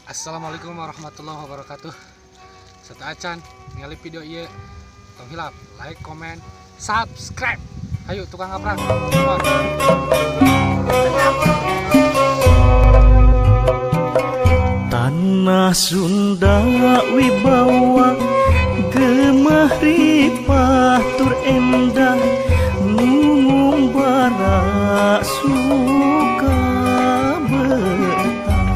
Assalamualaikum warahmatullahi wabarakatuh. Sateuacan ningali video ieu, tong hilap like, comment, subscribe. Ayo tukang ngaprak. Tanah Sunda wibawa gemah ripah tur endah ngumbara suka betah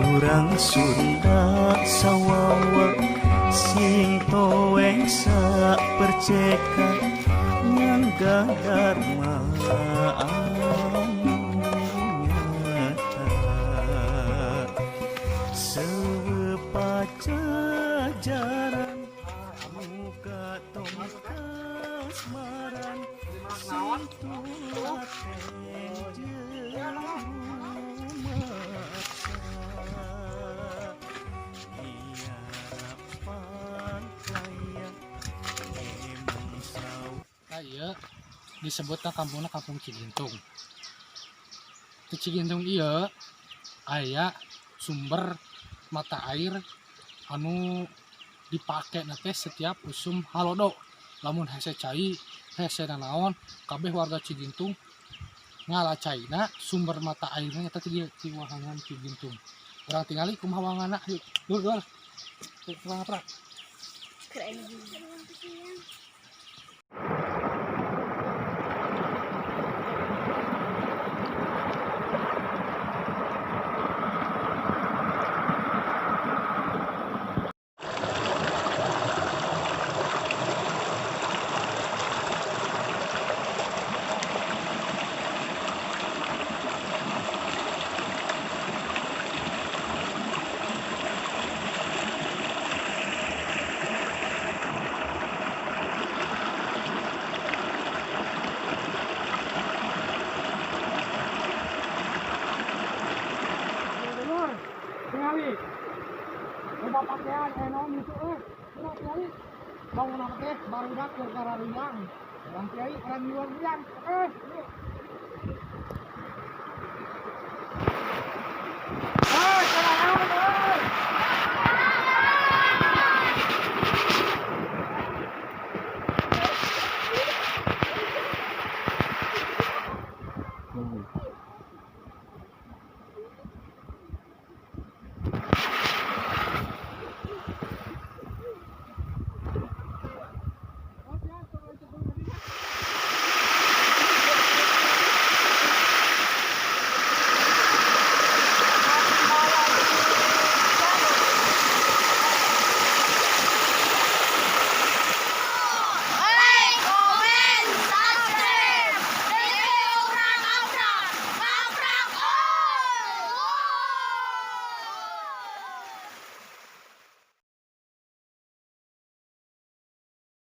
urang Sunda sawawa sing toeh saperceka nyangga dharma anu nyata sepajajaran muka tong kasmaran sing tulaten jeung rumaksa miarap kaya emang sau. Nah, iya disebutnya kampungnya Kampung Cigintung. Di Cigintung iya aya sumber mata air anu dipake na teh setiap usum halodo. Lamun hese cai, hese nanaon, kabeh warga Cigintung ngala caina sumber mata airnya eta ti wahangan Cigintung. Urang tingali kumaha wahanganna, yuk. Dul, dul. Tukang ngaprak. Keren. Dulur, tingali. Loba pakaian naon gitu euy. Tengok tingali. Bangun apa teh barudak keur karariang. Urang kiai urang ngiluan riang. Yuk.